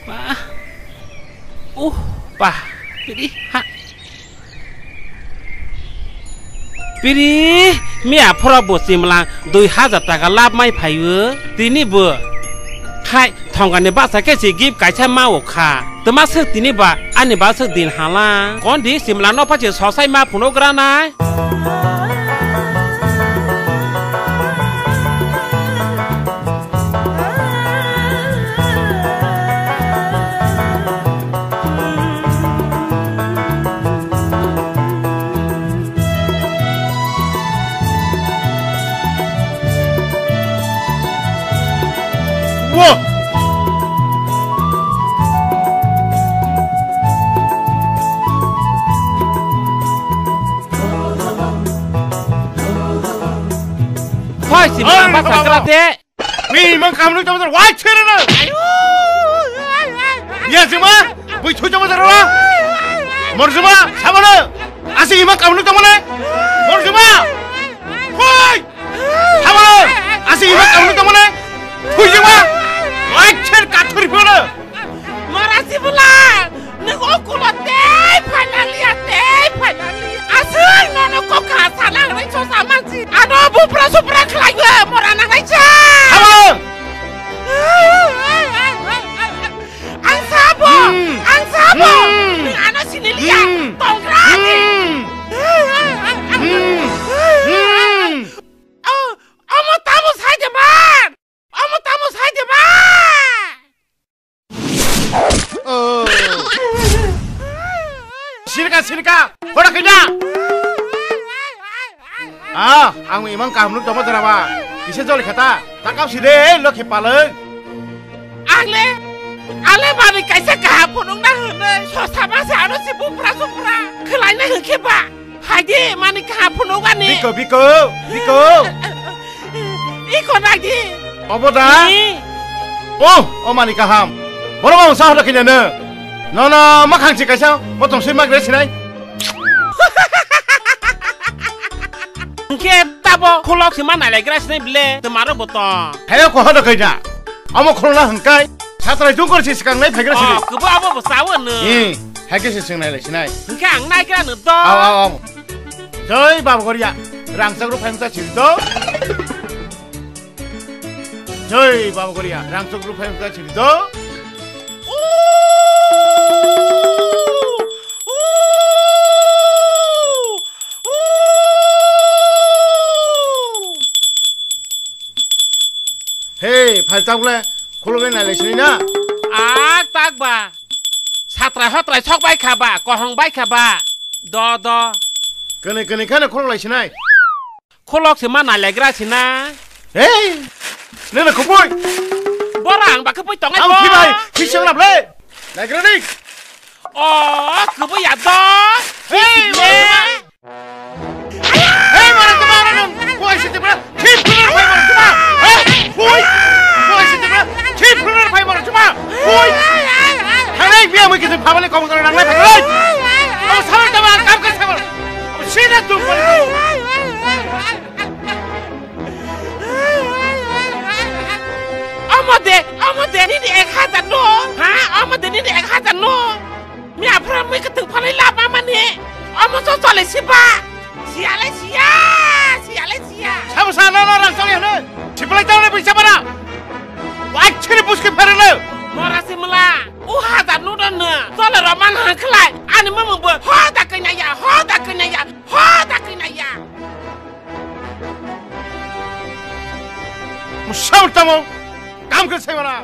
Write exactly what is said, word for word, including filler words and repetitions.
Ba. Uh, ba. Piri, ha. Piri, miya phoro bo simlang dui hajar taka lab mai phaio. Tini bo. Khai, thongani basa khe si gift kaisa ma o kha. Tama suk tini ba, ani ba suk din hala. Kondi simlang no phachi sosai ma phuno gra nai. Wo! Hoi, si Oi, mama basa baba. Kerate. Ni mang kam lu tamo wai chere na. Ya jima, bui chu tamo ra. Mor jima, sabana. Asi imang kam lu tamo ne. Mor jima. Hoi! Thamal! Asi ima kamu tamo ne? Thui jima! Wai cher kathuri phono! Mara sibula! Nung o kulo tei phainaliya, tei phainaliya. Aswk nono kokha sanang rai sosa mansi. Ano bupra supra khlaiyo mora nangnai cha! Thamal! Ang sabo! Hmm. Ang sabo! Hmm. Nung ano siniliya! Hmm. Tongra ni! Hmm. Hmm. Hmm. Oh, omo tamo sai de man! Omo tamo sai de man! Oh. Sirka, sirka! Hora kida! Ah, ang imang kaham nuk tamo jora ba. Kise joli khata. Takap side, lokhi paleng. Angle, ale bani kaisa kaham phunukna hwnwi. Sosa masa ano si bupra supra. Khwlaina hwnkhe ba. Haidi, mani kaham phunukani. Biko, biko, biko. Iko naidi. Obo da? Ni. Oh, o mani kaham. Borok ang sahoro khinano. Nono makhang si kaisa, botong sui magre sinai. Hwnkhe tabo khulok se ma nailaigra sinai bile, twmaro botong. Hayo kohodo kaina. Amo khulokna hwnkhe satrai jungkor se swkang nai phaigra sini. Oh, kwbo abo bo sawo no. Eh, haikhe se swng nailai sinai. Hwnkhe ang naigra no do. Aw, aw, aw. Joi Baba Goria, rangchak rok phai wngkha siri do. Joi Baba Goria, rangchak rok phai wngkha siri do. Hey, phai tabule, khulugwi nailai sini na? Ak tak ba. Satrai hotrai sok bai kha ba, kohong bai kha ba. Do, do. Kene, kene khane khuluk lai sinai. Khulok se ma nailegra sina. Hey! Nene khubui! Bora ang ba khubui tongai. Ang bo. Khibai, khisang lap le. Naigra ni. Oh, khubui ya do. Hey, bora. Hey, mara tama, mara tama. Boi si tibra. Khip khulur phai mara tama. Hey, boi. Boi si tibra. Khip khulur phai mara tama. Boi. Hanai biya mui kitu phabani kong tara nanglai phabani. Abo sabar tama, kam kar sabar. Abo sina tum pali. Omo de, omo de, nini ek hajar no? Ha? Omo de, nini ek hajar no? Mi aphra mui kwtwng phalai lama mani. Omo so chole siba. Siya le siya, siya le siya. Sabo sa no no rang chole hne. Siplai tawle bisa bara. Wai chiri buski pharele. Mora simla. U hajar no don na. Chole roman hankhlai. Ani mamang bo. Hoda kanya ya, hoda kanya ya, hoda kanya ya. Musau tamo, kam khe sai mana?